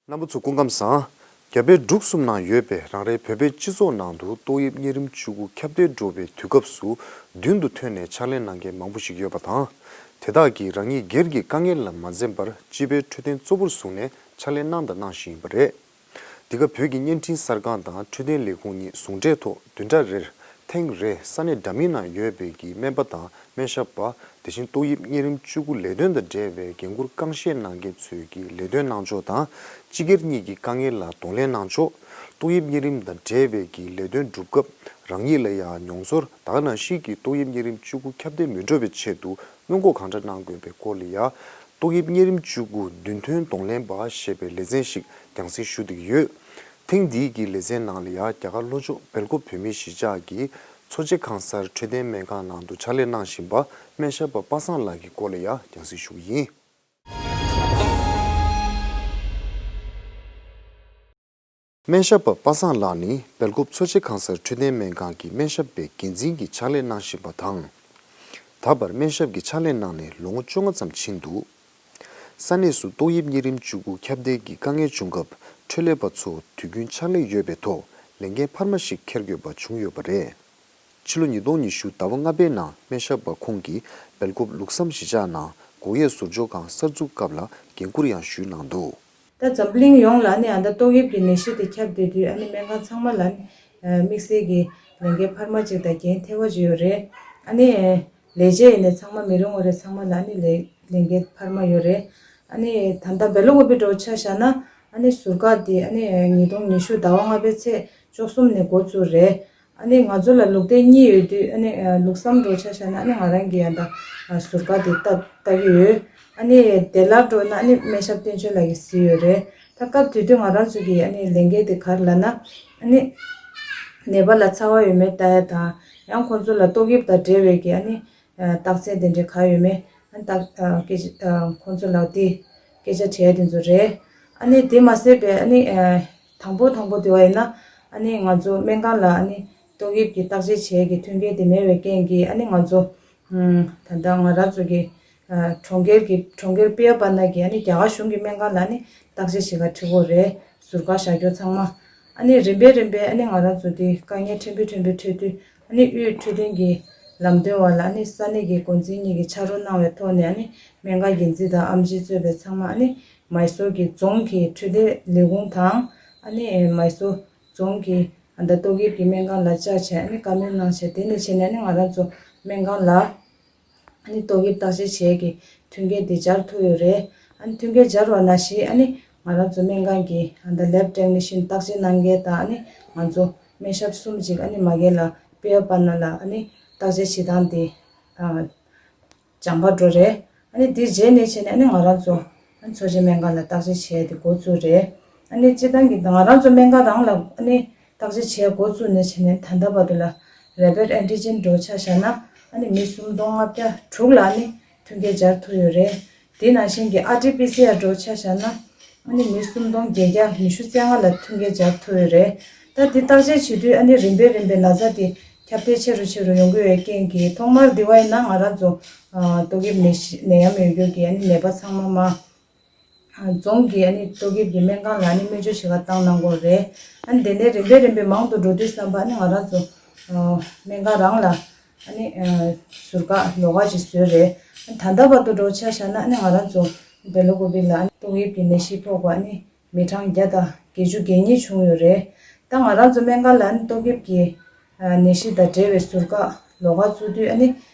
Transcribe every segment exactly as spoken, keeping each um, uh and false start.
རྣམ་པ་ཚོ་སྐུ་ཁམས་བཟང་། རྒྱ་བལ་འབྲུག་གསུམ་ནང་ཡོད་པའི་རང་རེའི་བོད་པའི་སྤྱི་ཚོགས་ནང་དུ་ཏོག་དབྱིབས་གཉན་རིམས་བཅུ་དགུ་ཁྱབ་གདལ་འགྲོ་བའི་དུས་སྐབས་སུ་མདུན་དུ་ཐོན་ནས་ཕྱག་ལས་གནང་མཁན་མང་པོ་ཞིག་ཡོད་པ་དང་། དེ་དག་གིས་རང་ཉིད་སྒེར་གྱི་དཀའ་ངལ་ལ་མ་འཛེམས་པར་སྤྱི་པའི་འཕྲོད་བསྟེན་གཙོ་བོར་བཟུང་ནས་ཕྱག་ལས་གནང་དང་གནང་བཞིན་ཡིན་པ་རེད། འདི་ག་བོད་ཀྱི་བརྙན་འཕྲིན་གསར་ཁང་དང་འཕྲོད་བསྟེན་ལས་ཁུངས་གཉིས་ཟུང་འབྲེལ་ཐོག་བདུན་ཕྲག་རེར་ཐེངས་རེ་ས་གནས་འདྲ་མིན་ན་ཡོད་པའི་གི་སྨན་པ་དང་སྨན་ཞབས་པ། དེ་བཞིན་ཏོག་དབྱིབས་གཉན་རིམས་བཅུ་དགུ་ལས་དོན་དང་འབྲེལ་བའི་འགན་འཁུར་རྐང་ཤེད་གནང་མཁན་ཚོས་ཀྱི་ལས་དོན་གནང་ཕྱོགས་དང་། སྤྱི་སྒེར་གཉིས་ཀྱི་དཀའ་ངལ་ལ་གདོང་ལེན་གནང་ཕྱོགས། ཏོག་དབྱིབས་གཉན་རིམས་དང་འབྲེལ་བའི་གི་ལས་དོན་སྒྲུབ་སྐབས་རང་ཉིད་ལ་ཡང་མྱོང་ཚོར་དང་ནང་བཞིན་གྱི་ཏོག་དབྱིབས་གཉན་རིམས་བཅུ་དགུ་ཁྱབ་གདལ་མི་འགྲོ་བའི་ཆེད་དུ་སྔོན་འགོག་གང་འདྲ་གནང་དགོས་པའི་སྐོར་ལ་ཡང་། ཏོག་དབྱིབས་གཉན་རིམས་བཅུ་དགུ་མདུན་ཐོན་གདོང་ལེན་པ་ཞེས་པའི་ལེ་ཚན་ཞིག་རྒྱང་སྲིང་ཞུ་བསྡད་ཀྱི་ཡོད། ཐེངས་འདིའི་གི་ལེ་ཚན་ནང་ལ་ཡང་རྒྱ་གར་ལྷོ་ཕྱོགས་སྦེལ་ཀོབ་བོད་མིའི་གཞིས་ཆགས་ཀྱི་མཚོ་བྱེ་ཁང་གསར་འཕྲོད་བསྟེན་སྨན་ཁང་ནང་དུ་ཕྱག་ལས་གནང་བཞིན་པ་སྨན་ཞབས་པ་པ་སངས་ལགས་ཀྱི་སྐོར་ལ་ཡང་རྒྱང་སྲིང་ཞུ་གི་ཡིན། སྨན་ཞབས་པ་པ་སངས་ལགས་ནི་སྦེལ་ཀོབ་མཚོ་བྱེ་ཁང་གསར་འཕྲོད་བསྟེན་སྨན་ཁང་གི་སྨན་ཞབས་པའི་འགན་འཛིན་གྱི་ཕྱག་ལས་གནང་བཞིན་པ་དང་། ད་བར་སྨན་ཞབས་ཀྱི་ཕྱག་ལས་གནང་ནས་ལོ་ངོ་བཅོ་ལྔ་ཙམ་ཕྱིན་འདུག་ས་གནས་སུ་ཏོག་དབྱིབས་གཉན་རིམས་བཅུ་དགུ་ཁྱབ་གདལ་གྱི་དཀའ་ངལ་བྱུང་སྐབས་འཕྲོད་ལས་པ་ཚོ་དུས་རྒྱུན་ཕྱག་ལས་ཡོད་པའི་ཐོག་ལས་འགན་འཕར་མ་ཞིག་འཁྱེར་དགོས་པ་བྱུང་ཡོད་པ་རེད། ཕྱི་ལོ་ཉིས་སྟོང་ཉི་ཤུ་ཟླ་བ་ལྔ་པའི་ནང་སྨན་ཞབས་པ་ཁོང་གིས་སྦེལ་ཀོབ་ལུགས་བསམ་གཞིས་ཆགས་ནང་སྒོག་ཡས་ཟུར་འཇོག་ཁང་གསར་འཛུགས་སྐབས་ལ་འགན་འཁུར་ཡང་ཞུས་གནང་འདུག་ད་འཛམ་གླིང་ཡོངས་ལ་ནི་ཨ་ད་ཏོག་དབྱིབས་ཀྱི་ནད་གཞི་དེ་ཁྱབ་བསྡད་དུས་ཨ་ནི་སྨན་ཁང་ཚང་མ་ལ་ནི་དམིགས་བསལ་གྱི་ལས་འགན་འཕར་མ་ཅིག་དང་འགན་ཐེ་བ་ཅིག་ཡོད་རེད། ཨ་ནི་ལས་བྱེད་ཡིན་ནའི་ཚང་མ་མི་རེ་ངོ་རེ་ཚང་མ་ལ་ནི་ལས་ལས་འགན་འཕར་མ་ཡོད་རེད། ཨ་ནི་ད་ལྟ་སྦེལ་ཀོབ་པི་འདྲ་བོ་ཆ་བཞག་ན་ཨ་ནི་ཟུར་བཀག་དེ་ཨ་ནི་ཉིས་སྟོང་ཉི་ཤུ་ཟླ་བ་ལྔ་པའི་ཚེས་བཅུ་གསུམ་ནས་འགོ་བཙུགས་རེད། ཨ་ནི་ང་ཚོ་ལ་ལུགས་བདེ་གཉིས་ཡོད་དུས་ཨ་ནི་ལུགས་བསམ་འདྲ་བོ་ཆ་བཞག་ན་ཨ་ནི་ང་རང་གིས་ཡང་ད་ཟུར་བཀག་དེ་ལྟ་ལྟ་གི་ཡོད། ཨ་ནི་དེ་ལ་འགྲོ་ན་ཨ་ནི་སྨན་ཞབས་བསྟན་ཆོས་ལགས་ཀྱིས་གཟིགས་ཡོད་རེད། ད་སྐབས་དེ་དུས་ང་རང་ཚོ་གི་ཨ་ནི་ལས་འགན་དེ་ག་རེ་ལབ་ན་ཨ་ནི་ནད་པ་ལ་ཚ་བ་ཡོད་མེད་ལྟ་ཡ་དང་ཡང་ཁོང་ཚོ་ལ་ཏོག་དབྱིབས་དང་འབྲེལ་བའི་གི་ཨ་ནི་རྟགས་མཚན་དེ་འདྲ་ག་ཡོད་མེད་ཨ་ནི་ད་སྐད་ཆ་ཁོང་ཚོ་ལ་དེ་སྐད་ཆ་དྲི་ཡ་དེ་ཚོ་རེད། ཨ་ནི་དེ་མ་ཟད་པའི་ཨ་ནི་དང་པོ་དང་པོ་དེ་བ་ཡིན་ན་ཨ་ནི་ང་ཚོ་སྨན་ཁང་ལ་ཨ་ནི་ཏོག་དབྱིབས་ཀྱི་བརྟག་དཔྱད་བྱེད་ཡས་ཀྱི་མཐུན་རྐྱེན་དེ་མེད་པའི་རྐྱེན་གྱིས་ཨ་ནི་ང་ཚོ་ད་ལྟ་ང་རང་ཚོ་གི་གྲོང་ཁྱེར་གྱི་གྲོང་ཁྱེར་པེ་ཡ་པ་ན་གི་ཨ་ནི་རྒྱ་གར་གཞུང་གི་སྨན་ཁང་ལ་ཨ་ནི་བརྟག་དཔྱད་བྱེད་ག་འཁྲིད་དགོས་རེད། ཟུར་བཀག་བཞག་རྒྱུ་ཚང་མ། ཨ་ནི་རིམ་པས་རིམ་པས་ཨ་ནི་ང་རང་ཚོ་དེ་དཀའ་ངལ་ཕྲན་བུ་ཕྲན་བུ་འཕྲད་དུས་ཨ་ནི་དབུས་འཕྲོད་བསྟེན་གྱི་ལམ་སྟོན་པ་ལ་ཨ་ནི་ས་གནས་ཀྱི་འགོ་འཛིན་གཉིས་ཀྱིས་ཕྱག་རོགས་གནང་བའི་ཐོག་ནས་ཨ་ནི་སྨན་ཁང་འགན་འཛིན་དང་ཨེམ་ཆི་གཙོས་པའི་ཚང་མ་ཨ་ནི་མའི་སོར་གྱི་རྫོང་གི་འཕྲོད་བསྟེན་ལས་ཁུངས་དང་ཨ་ནི་མའི་སོར་རྫོང་གི་ཨ་ད་ཏོག་དབྱིབས་ཀྱི་སྨན་ཁང་ལ་བཅར་བྱས་ཨ་ནི་བཀའ་མོལ་གནང་བྱས་དེ་ནས་བྱས་ནས་ཨ་ནི་ང་རང་ཚོ་སྨན་ཁང་ལ། ཨ་ནི་ཏོག་དབྱིབས་བརྟག་དཔྱད་བྱེད་ཀྱི་མཐུན་རྐྱེན་དེ་སྦྱར་ཐུབ་ཡོད་རེད། ཨ་ནི་མཐུན་རྐྱེན་སྦྱར་བ་ནང་བཞིན་ཨ་ནི་ང་རང་ཚོ་སྨན་ཁང་གི་ཨ་ད་ལེབ་ཊེག་ནི་ཤན་བརྟག་དཔྱད་གནང་མཁན་དང་ཨ་ནི་ང་ཚོ་སྨན་ཞབས་གསུམ་ཅིག་ཨ་ནི་མ་གི་ལ་པེ་ཡ་པ་ན་ལ་ཨ་ནི་བརྟག་དཔྱད་བྱེད་སྟངས་དེ་ཨ་སྦྱངས་པ་འགྲོ་རེད། ཨ་ནི་དེ་རྗེས་ནས་བྱས་ནས་ཨ་ནི་ང་རང་ཚོ་ཨ་ནི་མཚོ་བྱེ་སྨན་ཁང་ལ་བརྟག་དཔྱད་བྱེད་ཡ་དེ་འགོ་བཙུགས་རེད། ཨ་ནི་སྤྱིར་བཏང་གི་ང་རང་ཚོ་སྨན་ཁང་རང་ལ་ཨ་ནི་བརྟག་དཔྱད་བྱེད་འགོ་བཙུགས་ནས་བྱས་ནས་ད་ལྟ་བར་དུ་ལ་རེ་པིཌ་ཨན་ཊི་ཇེན་འདྲ་བོ་ཆ་བཞག་ན་ཨ་ནི་མི་སུམ་སྟོང་ལྔ་བརྒྱ་དྲུག་ལ་ཨ་ནི་མཐུན་རྐྱེན་སྦྱར་ཐུབ་ཡོད་རེད། དེ་ནང་བཞིན་གྱི་ཨར་ཊི་པི་སི་ཨར་འདྲ་བོ་ཆ་བཞག་ན་ཨ་ནི་མི་སུམ་སྟོང་བརྒྱད་བརྒྱ་ཉི་ཤུ་རྩ་ལྔ་ལ་མཐུན་རྐྱེན་སྦྱར་ཐུབ་ཡོད་རེད། ད་དེ་བརྟག་དཔྱད་བྱེད་དུས་ཨ་ནི་རིམ་པས་རིམ་པས་ན་ཚ་དེ་ཁྱབ་གདལ་ཆེ་རུ་ཆེ་རུ་ཡོང་གི་ཡོད་རྐྱེན་གྱིས་ཐོག་མར་འདི་བ་ཡིན་ན་ང་རང་ཚོ་ཏོག་དབྱིབས་ནད་གཞི་ནད་ཡམས་ཡོད་རྒྱུ་གི་ཨ་ནི་ནད་པ་ཚང་མ་མ། རྫོང་གི་ཨ་ནི་ཏོག་དབྱིབས་ཀྱི་སྨན་ཁང་ལ་ཨ་ནི་སྨན་བཅོས་བྱེད་གར་བཏང་གནང་དགོས་རེད། ཨ་ནི་དེ་ནས་རིམ་པས་རིམ་པས་མང་དུ་འགྲོ་དུས་ཙམ་པ་ཨ་ནི་ང་རང་ཚོ་སྨན་ཁང་རང་ལ་ཨ་ནི་ཟུར་བཀག་ལོགས་ཀ་ཅིག་བཟོས་རེད། ཨ་ནི་ད་ལྟ་བར་དུ་འགྲོ་ཆ་བཞག་ན་ཨ་ནི་ང་རང་ཚོ་སྦེ་ལ་ཀོ་བི་ལ་ཨ་ནི་ཏོག་དབྱིབས་ཀྱི་ནད་གཞི་ཕོག་པ་ཨ་ནི་མི་གྲངས་བརྒྱ་དང་བརྒྱད་ཅུ་གྱ་གཉིས་བྱུང་ཡོད་རེད། ད་ང་རང་ཚོ་སྨན་ཁང་ལ་ཨ་ནི་ཏོག་དབྱིབས་ཀྱི་ནད་གཞི་དང་འབྲེལ་བའི་ཟུར་བཀག་ལོགས་ཀ་བཙུགས་དུས་ཨ་ནི་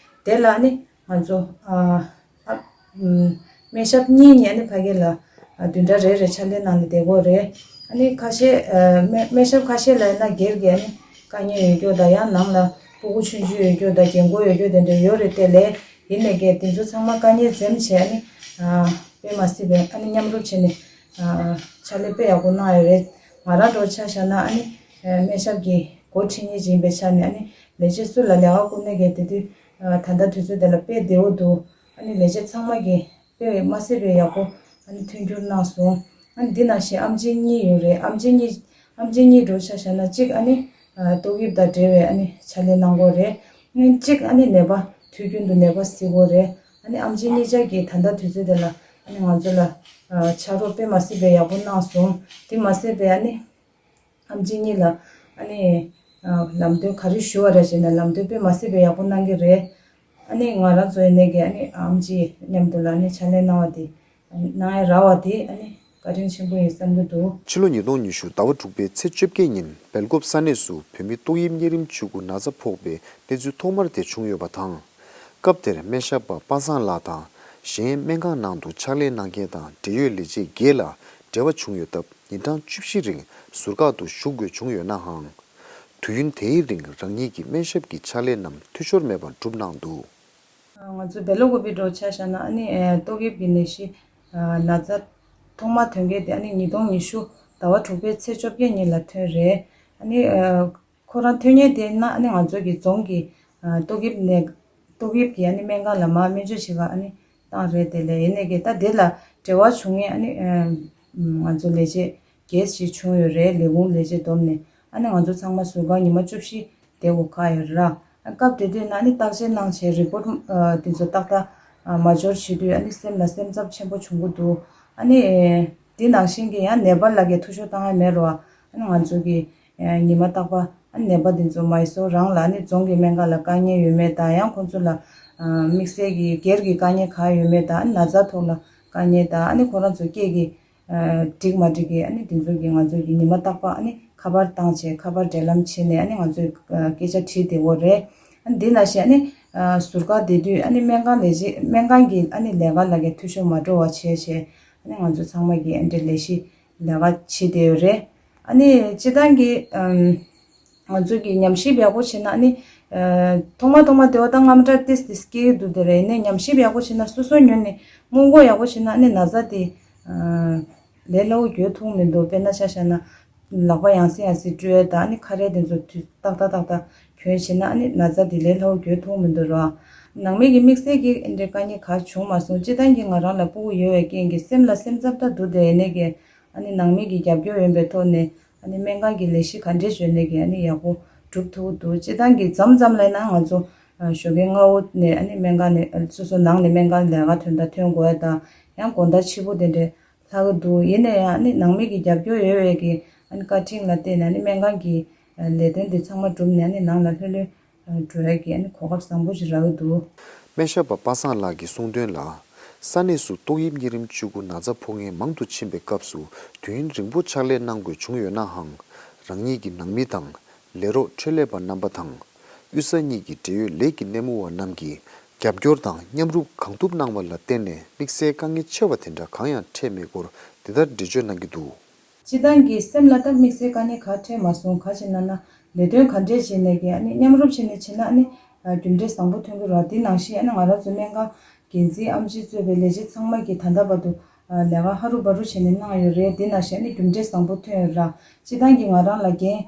དེ་ལ་ཨ་ནི་ང་ཚོ་ཨ། ཨ། ཨུམ། སྨན་ཞབས་གཉིས་གཉིས་ཨ་ནི་ཕ་གི་ལ་ཨ་བདུན་ཕྲག་རེ་རེ་ཕྱག་ལས་གནང་ནས་བསྡད་ཀྱི་ཡོད་རེད། ཨ་ནི་ཁ་ཤས་ཨ་སྨན་སྨན་ཞབས་ཁ་ཤས་ལ་ཡིན་ན་སྒེར་གྱི་ཨ་ནི་དཀའ་ངལ་ཡོད་རྒྱུ་དང་ཡང་ནང་ལ་སྤུ་གུ་ཆུང་ཆུང་ཡོད་རྒྱུ་དང་རྒན་རྒོན་ཡོད་རྒྱུ་དེ་འདྲ་ཡོད་རེད་དེ་ལས་ཡིན་ནའི་གི་དེ་ཚོ་ཚང་མ་དཀའ་ངལ་འཛེམས་བྱས་ཨ་ནི་ཨ་དཔེ་མ་སྲིད་པའི་ཨ་ནི་མཉམ་རུབ་བྱས་ནས་ཨ་ཕྱག་ལས་དཔེ་ཡག་པོ་གནང་ཡོད་རེད། ང་རང་འདྲ་བོ་ཆ་བཞག་ན་ཨ་ནི་ཨ་སྨན་ཞབས་ཀྱི་འགོ་ཁྲིད་མཁན་ཅིག་ཡིན་པའི་ཆ་ནས་ཨ་ནི་ལས་བྱེད་སུ་ལ་ལས་ཀ་བསྐུར་ནའི་གི་དེ་དུས་ཨ་ད་ལྟ་དུས་ཚོད་དེ་ལ་དཔེ་བདེ་པོ་འདུག་ཨ་ནི་ལས་བྱེད་ཚང་མ་གིས་དཔེ་མ་སྲིད་པའི་ཡག་པོ་ཨ་ནི་མཐུན་འགྱུར་གནང་སོང་། ཨ་ནི་འདི་ནང་བཞིན་ཨེམ་ཆི་གཉིས་ཡོད་རེད། ཨེམ་ཆི་གཉིས་ཨེམ་ཆི་གཉིས་འདྲ་བོ་ཆ་བཞག་ན་གཅིག་ཨ་ནི་ཨ་ཏོག་དབྱིབས་དང་འབྲེལ་བའི་ཨ་ནི་ཕྱག་ལས་གནང་གི་ཡོད་རེད། ཨ་ནི་གཅིག་ཨ་ནི་ནད་པ་དུས་རྒྱུན་དུ་ནད་པ་གཟིགས་ཀྱི་ཡོད་རེད། ཨ་ནི་ཨེམ་ཆི་གཉིས་ཆ་གིས་ད་ལྟ་དུས་ཚོད་དེ་ལ་ཨ་ནི་ང་ཚོ་ལ་ ཕྱག་རོགས་དཔེ་མ་སྲིད་པའི་ཡག་པོ་གནང་སོང་། དེ་མ་ཟད་པའི་ཨ་ནི་ཨམ་ཆི་གཉིས་ལ་ཨ་ནི་ལམ་སྟོན་ག་རེ་ཞུ་བ་རེད་ཟེར་ན་ལམ་སྟོན་དཔེ་མ་སྲིད་པའི་ཡག་པོ་གནང་གི་རེད། ཨ་ནི་ང་རང་ཚོ་ཡིན་ནའི་གི་ཨ་ནི་ཨམ་ཆི་མཉམ་དུ་ལ་ཨ་ནི་ཕྱག་ལས་གནང་བ་དེ་གནང་ཡ་རག་པ་དེ་ཨ་ནི་བཀའ་དྲིན་ཆེན་པོ་ཡིན་བསམ་གྱི་འདུག་ཕྱི་ལོ་ཉིས་སྟོང་ཉི་ཤུ་ཟླ་བ་དྲུག་པའི་ཚེས་བཅོ་བརྒྱད་ཉིན་སྦེལ་ཀོབ་ས་གནས་སུ་བོད་མི་ཏོག་དབྱིབས་གཉན་རིམས་བཅུ་དགུ་ན་ཚ་ཕོག་པའི་གནས་ཚུལ་ཐོག་མར་དེ་བྱུང་ཡོད་པ་དང་། སྐབས་དེར་སྨན་ཞབས་པ་པ་སངས་ལགས་དང་གཞན་སྨན་ཁང་ནང་དུ་ཕྱག་ལས་གནང་མཁན་དང་འབྲེལ་ཡོད་ལས་བྱེད་བརྒྱད་ལ་འབྲེལ་བ་བྱུང་ཡོད་སྟབས། ཉིན་གྲངས་བཅུ་བཞི་རིང་ཟུར་བཀག་ཏུ་བཞུགས་དགོས་བྱུང་ཡོད་ནའང་། དུས་ཡུན་དེའི་རིང་རང་ཉིད་ཀྱི་སྨན་ཞབས་ཀྱི་ཕྱག་ལས་རྣམས་འཐུས་ཤོར་མེད་པར་བསྒྲུབས་གནང་འདུག་ང་ཚོ་སྦེལ་ཀོབ་པའི་འགྲོ་ཆ་བཞག་ན་ཨ་ནི་ཨེ་ཏོག་དབྱིབས་ཀྱི་ནད་གཞི་ཨ་ན་ཚ་ཐོག་མ་ཐོན་མཁན་དེ་ཨ་ནི་ཉིས་སྟོང་ཉི་ཤུ་ཟླ་བ་དྲུག་པའི་ཚེས་བཅོ་བརྒྱད་ཉིན་ལ་ཐོན་རེད། ཨ་ནི་ཨ་ཁོ་རང་ཐོན་མཁན་དེ་ན་ཨ་ནི་ང་ཚོ་གི་རྫོང་གི་ཨ་ཏོག་དབྱིབས་ནད་ཏོག་དབྱིབས་ཀྱི་ཨ་ནི་སྨན་ཁང་ལ་མར་སྨན་བཅོས་བྱེད་ག་ཨ་ནི་བཏང་རེད། དེ་ལས་ཡིན་ནའི་གི་ད་དེ་ལ་འབྲེལ་བ་བྱུང་མཁན་ཨ་ནི་ཨ་ང་ཚོ་ལས་བྱེད་བརྒྱད་ཞིག་བྱུང་ཡོད་རེད། ལས་ཁུངས་ལས་བྱེད་བསྡོམས་ནས་ཨ་ནི་ང་ཚོ་ཚང་མ་ཟུར་བཀག་ཉི་མ་བཅུ་བཞི་བསྡད་དགོས་ཁག་ཡོད་ར། ཨ་སྐབས་དེ་དུས་ན་ཨ་ནི་བརྟག་དཔྱད་གནང་བྱས་རི་པོར་ཊི་ཨ་དེ་ཚོ་ཏག་ཏག་ཨ་མ་འབྱོར་བྱེད་དུས་ཨ་ནི་སེམས་ལ་སེམས་འཚབ་ཆེན་པོ་བྱུང་གི་འདུག་ཨ་ནི་དེ་ནང་བཞིན་གྱི་ཡང་ནད་པ་ལ་གའི་ཐུ་ཤོ་བཏང་ཡ་མེད་རོ། ཨ་ནི་ང་ཚོ་གི་ཨ་ཉི་མ་རྟག་པར་ཨ་ནི་ནད་པ་དེ་ཚོ་མ་ཡི་སོ་རང་ལ་ཨ་ནི་རྫོང་གི་སྨན་ཁང་ལ་དཀའ་ངལ་ཡོད་མེད་དང་། ཡང་ཁོང་ཚོ་ལ་ཨ་དམིགས་བསལ་གྱི་སྒེར་གྱི་དཀའ་ངལ་གང་ཡོད་མེད་དང་། ཨ་ནི་ན་ཚ་ཐོག་ལ་དཀའ་ངལ་དང་། ཨ་ནི་ཁོ་རང་ཚོ་སྐད་ཀྱི་ཨ་འགྲིག་མ་འགྲིག་གི་ཨ་ནི་དེ་ཚོ་གི་ང་ཚོ་གི་ཉི་མ་རྟག་པར་ཨ་ནི་ཁ་པར་བཏང་བྱས་ཁ་པར་འབྲེལ་ལམ་བྱས་ནས་ཨ་ནི་ང་ཚོས་ཨ་སྐད་ཆ་དྲིས་བསྡད་ཡོད་རེད། ཨ་ནི་དེ་ནང་བཞིན་ཨ་ནི་ཨ་ཟུར་བཀག་བསྡད་དུས་ཨ་ནི་སྨན་ཁང་ལས་བྱེད་སྨན་ཁང་གི་ཨ་ནི་ལས་ཀ་ལ་གའི་འཐུས་ཤོར་མ་འགྲོ་བ་བྱས་བྱས་ཨ་ནི་ང་ཚོ་ཚང་མ་གི་ཨ་འདྲ་ལས་གཞི་ལས་ཀ་བྱེད་བསྡད་ཡོད་རེད། ཨ་ནི་སྤྱི་བཏང་གི་ཨམ་ང་ཚོ་གི་ཉམས་ཞིབ་ཡག་པོ་བྱས་ན་ཨ་ནི་ཨ་ཐོག་མ་ཐོག་མ་དེ་བ་ད་རྔམ་སྐྲག་ཏིས་ཏིས་སྐྱེ་གི་འདུག་དེ་རེད། ཡིན་ནའི་ཉམས་ཞིབ་ཡག་པོ་བྱས་ན་སོ་སོ་ཉོན་ནས་སྔོན་འགོག་ཡག་པོ་བྱས་ན་ཨ་ནི་ན་ཚ་དེ་ཨ་ལས་སླ་བོ་འགྱོད་ཐུབ་མི་འདུག་དཔེར་ན་ཆ་བཞག་ན་ལག་པ་ཡང་སེ་ཡང་སེ་བཀྲུ་ཡས་དང་ཨ་ནི་ཁ་རས་དེ་ཚོ་དུས་ཏག་ཏག་ཏག་ཏག་གྱོན་བྱས་ན་ཨ་ནི་ན་ཚ་དེ་ལས་སླ་བོ་འགྱོད་ཐུབ་མི་འདུག་ར། ནང་མི་གི་དམིགས་བསལ་གྱི་ཨ་འདྲའི་དཀའ་ངལ་ག་བྱུང་མ་སོང་། སྤྱི་བཏང་གི་ང་རང་ལ་ཕྲུ་གུ་ཡོད་པའི་རྐྱེན་གྱིས་སེམས་ལ་སེམས་འཚབ་ད་འདུག་དེ་ཡིན་ནའི་གི་ཨ་ནི་ནང་མི་གི་རྒྱབ་སྐྱོར་ཡོད་པའི་ཐོག་ནས་ཨ་ནི་སྨན་ཁང་གི་ལས་གཞི་ག་འདྲས་བྱས་ནས་ཀྱི་ཨ་ནི་ཡག་པོ་སྒྲུབ་ཐུབ་འདུག་སྤྱི་བཏང་གི་མཚམས་མཚམས་ལ་ན་ང་ཚོ་ཨ་ཞོགས་ཀའི་སྔ་བོ་ནས་ཨ་ནི་སྨན་ཁང་ནས་ཨ་སོ་སོ་ནང་ནས་སྨན་ཁང་ལས་ཀ་ཐོན་ད་ཐོན་དགོས་ཡ་དང་། ཡང་དགོང་དག་ཕྱི་པོ་དེ་འདྲས་ལྷག་གི་འདུག་ཡིན་ན་ཡང་ཨ་ནི་ནང་མི་གི་རྒྱབ་སྐྱོར་ཡོད་པའི་གི་ཨ་ནི་བཀའ་དྲིན་ལ་བརྟེན་ནས་ཨ་ནི་སྨན་ཁང་གི་ཨ་ལས་དོན་དེ་ཚང་མ་གྲུབ་ནས་ཨ་ནི་ནང་ལ་ལྷོད་ལྷོད་འགྲོ་ཡ་གི་ཨ་ནི་གོ་སྐབས་བཟང་པོ་ཞིག་རག་གི་འདུག་སྨན་ཞབས་པ་པ་སངས་ལགས་ཀྱིས་གསུངས་དོན་ལ། ས་གནས་སུ་ཏོག་དབྱིབས་གཉན་རིམས་བཅུ་དགུ་ན་ཚ་ཕོག་མཁན་མང་དུ་ཕྱིན་པའི་སྐབས་སུ་དུས་ཡུན་རིང་པོ་ཕྱག་ལས་གནང་དགོས་བྱུང་ཡོད་ནའང་། རང་ཉིད་ཀྱི་ནང་མི་དང་ལས་རོགས་འཕྲིན་ལས་པ་རྣམ་པ་དང་། དབུས་ས་གཉིས་ཀྱི་འབྲེལ་ཡོད་ལས་ཀྱི་སྣེ་མོ་བ་རྣམས་ཀྱིས་རྒྱབ་སྐྱོར་དང་མཉམ་རུབ་གང་ཐུབ་གནང་བ་ལ་བརྟེན་ནས་དམིགས་བསལ་དཀའ་ངལ་ཆེ་བ་དེ་འདྲ་གང་ཡང་འཕྲད་མེད་སྐོར་འདི་ལྟར་འགྲེལ་བརྗོད་གནང་གི་འདུག་སྤྱི་བཏང་གི་སེམས་ལ་ད་དམིགས་བསལ་དཀའ་ངལ་ག་འཕྲད་མ་སོང་། ག་བྱས་ན་ན་ལས་དོན་ག་འདྲས་བྱས་ནས་ཀྱི་ཨ་ནི་མཉམ་རུབ་བྱས་ནས་བྱས་ན་ཨ་ནི་རྒྱུ་འབྲས་བཟང་པོ་ཐོན་གྱི་རེད། དེ་ནང་བཞིན་ཨ་ནི་ང་རང་ཚོ་སྨན་ཁང་འགན་འཛིན་ཨམ་ཆི་གཙོས་པའི་ལས་བྱེད་ཚང་མ་གིས་ད་ལྟ་བར་དུ་ལས་ཀ་ཧ་རུ་བ་རུ་བྱས་ནས་གནང་ཡོད་རེད། དེ་ནང་བཞིན་ཨ་ནི་རྒྱུ་འབྲས་བཟང་པོ་ཐོན་ཡོད་ར། སྤྱི་བཏང་གི་ང་རང་ལ་འགན་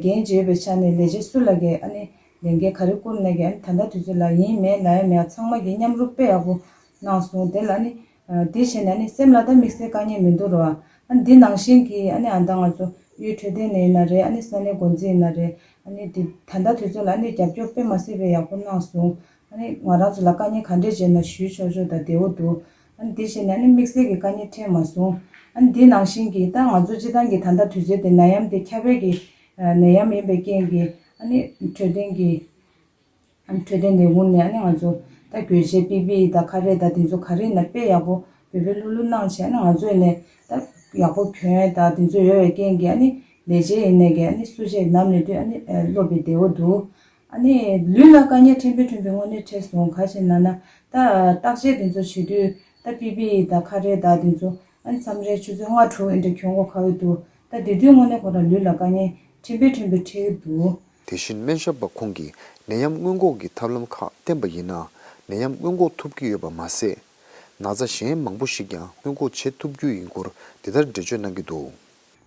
འགན་བྱས་ཡོད་པའི་ཆ་ནས་ལས་བྱེད་སུ་ལ་གས་ཨ་ནི་ལས་འགན་ག་རེ་བསྐུར་ནས་ཀྱི་ཨ་ནི་ད་ལྟ་དུས་ཚོད་ལ་ཡིན་མེད་ལ་ཡ་མེད་ཚང་མ་གིས་མཉམ་རུབ་དཔེ་ཡག་པོ་གནང་སོང་། དེ་ལ་ནི་དེ་བྱས་ནས་ནི་སེམས་ལ་ད་དམིགས་བསལ་དཀའ་ངལ་མི་འདུག་རོ། ཨ་ནི་འདི་ནང་བཞིན་གྱི་ཨ་ནི་ཨ་ད་ང་ཚོ་གཡུའི་འཕྲོད་བསྟེན་ནས་ཡིན་ན་རེད། ཨ་ནི་ས་གནས་འགོ་འཛིན་ཡིན་ན་རེད། ཨ་ནི་འདི་ད་ལྟ་དུས་ཚོད་ལ་ཨ་ནི་རྒྱབ་སྐྱོར་དཔེ་མ་སྲིད་པའི་ཡག་པོ་གནང་སོང་། ཨ་ནི་ང་རང་ཚོ་ལ་དཀའ་ངལ་ག་འདྲས་བྱས་ན་ཞུས་ཆོག་ཆོག་དང་བདེ་བོ་འདུག་ཨ་ནི་འདི་བྱས་ནས་ཨ་ནི་དམིགས་བསལ་གྱི་དཀའ་ངལ་འཕྲད་མ་སོང་། ཨ་ནི་འདི་ནང་བཞིན་གྱི་ད་ང་ཚོ་སྤྱི་བཏང་གི་ད་ལྟ་དུས་ཚོད་དེ་ནད་ཡམས་དེ་ཁྱབ་པའི་གི་ནད་ཡམས་ཡིན་པའི་རྐྱེན་གྱིས་ཨ་ནི་འཕྲོད་བསྟེན་གྱི་འཕྲོད་བསྟེན་ལས་ཁུངས་ནས་ཨ་ནི་ང་ཚོ་ད་གྱོད་ཆས་པི་པི་ཨི་དང་ཁ་རས་དང་དེ་ཚོ་ག་རེ་ཡིན་ན་དཔེ་ཡག་པོ་འབད་འབད་ལྷུག་ལྷུག་གནང་བྱས་ཨ་ནི་ང་ཚོ་ཡིན་ནས་ད་ཡག་པོ་གྱོན་ཡས་དང་དེ་ཚོ་ཡོད་པའི་རྐྱེན་གྱིས་ཨ་ནི་ལས་བྱེད་ཡིན་ནས་ཀྱི་ཨ་ནི་སུ་ཆེ་ནམ་ནས་དུས་ཨ་ནི་སློབ་པའི་བདེ་བོ་འདུག་ཨ་ནི་ལུས་ལ་དཀའ་ངལ་ཕྲན་བུ་ཕྲན་བུ་དངོས་གནས་འཕྲད་སོང་། ག་ཞེ་ན་ན་ད་བརྟག་དཔྱད་དེ་ཚོ་བྱེད་དུས་ད་པི་པི་ཨི་དང་ཁ་རས་དང་དེ་ཚོ་ཨ་ནི་མཚམས་རེ་ཆུ་ཚོད་ལྔ་དྲུག་ཨེ་འདྲ་གྱོན་དགོས་ཁག་གི་འདུག་ད་དེ་དུས་དངོས་གནས་ཁོ་རང་ལུས་ལ་དཀའ་ངལ་ཕྲན་བུ་ཕྲན་བུ་འཕྲད་ཀྱི་འདུག་དེ་བཞིན་སྨན་ཞབས་པ་ཁོང་གིས་ནད་ཡམས་སྔོན་འགོག་གི་ཐབས་ལམ་ཁག་བསྟེན་པ་ཡིན་ན་ནད་ཡམས་སྔོན་འགོག་ཐུབ་ཀྱི་ཡོད་པ་མ་ཟད། ན་ཚ་གཞན་མང་པོ་ཞིག་ཀྱང་སྔོན་འགོག་བྱེད་ཐུབ་རྒྱུ་ཡིན་སྐོར་འདི་ལྟར་འགྲེལ་བརྗོད་གནང་གི་འདུག་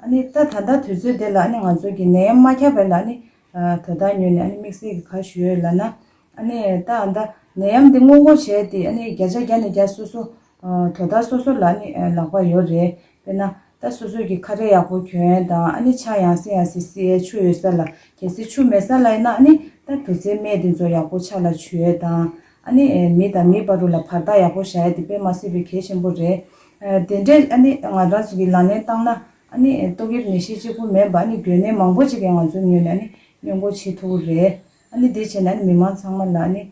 ཨ་ནི་ད་ད་ལྟ་དུས་ཚོད་དེ་ལ་ཨ་ནི་ང་ཚོ་གི་ནད་ཡམས་མ་ཁྱབ་པའི་ལ་ཨ་ནི་ཨ་དོ་བདག་ཉོས་ནས་ཨ་ནི་དམིགས་བསལ་གྱི་ག་ཞུ་ཡོད་ལབ་ན། ཨ་ནི་ད་ཨ་ད་ནད་ཡམས་འདི་སྔོན་འགོག་བྱས་ཏེ་ཨ་ནི་བརྒྱ་ཆ་བརྒྱ་ནས་བརྒྱ་སོ་སོ་ཨ་དོ་བདག་སོ་སོ་ལ་ཨ་ནི་ཨ་ལག་པ་ཡོད་རེད། དཔེར་ན་ད་སོ་སོ་གི་ཁ་རས་ཡག་པོ་གྱོན་ཡས་དང་ཨ་ནི་ཕྱག་ཡང་སེ་ཡང་སེ་བསིལ་ཡས་ཆུ་ཡོད་ས་ལ། གལ་སྲིད་ཆུ་མེད་ས་ལ་ཡིན་ན་ཨ་ནི་ད་དུག་རྫས་སྨན་དེ་ཚོ་ཡག་པོ་ཕྱག་ལ་བྱུག་ཡས་དང་། ཨ་ནི་ཨེ་མི་དང་མི་བར་དུ་ལ་བར་ཐག་ཡག་པོ་བཞག་ཡས་དེ་དཔེ་མ་སྲིད་པའི་གལ་ཆེན་པོ་རེད། དེ་འདྲས་ཨ་ནི་ང་རང་ཚོ་གི་ལག་ལེན་བསྟར་ན་ཨ་ནི་ཏོག་དབྱིབས་ནད་གཞི་གཅིག་པུ་མིན་པ་ཨ་ནི་འགོས་ནད་མང་པོ་ཅིག་གིས་ང་ཚོའི་ངོས་ནས་ཨ་ནི་སྔོན་འགོག་བྱེད་ཐུབ་ཀྱི་རེད། ཨ་ནི་དེ་བྱས་ན་ཨ་ནི་མི་མང་ཚང་མ་ལ་ཨ་ནི་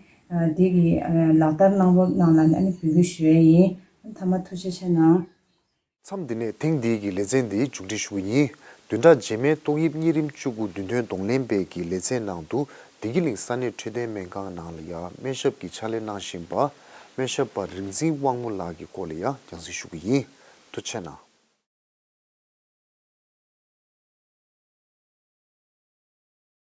འདི་གི་ལག་བསྟར་གནང་རོགས་གནང་ལ་ཨ་ནི་འབོད་སྐུལ་ཞུ་ཡས་ཡིན། ཨ་ནི་མཐའ་མ་ཐུགས་རྗེ་ཆེ་གནང་། མཚམས་འདི་ནས་ཐེངས་འདིའི་གི་ལེ་ཚན་འདི་མཇུག་སྒྲིལ་ཞུ་གི་ཡིན། བདུན་ཕྲག་རྗེས་མའི་ཏོག་དབྱིབས་གཉན་རིམས་བཅུ་དགུ་བདུན་ཐོན་གདོང་ལེན་པའི་གི་ལེ་ཚན་ནང་དུ་བདེ་སྐྱིད་གླིང་ས་གནས་འཕྲོད་བསྟེན་སྨན་ཁང་ནང་ལ་ཡང་སྨན་ཞབས་ཀྱི་ཕྱག་ལས་གནང་བཞིན་པ་སྨན་ཞབས་པ་རིག་འཛིན་དབང་མོ་ལགས་ཀྱི་སྐོར་ལ་ཡང་རྒྱང་སྲིང་ཞུ་གི་ཡིན། ཐུགས་རྗེ་གནང་།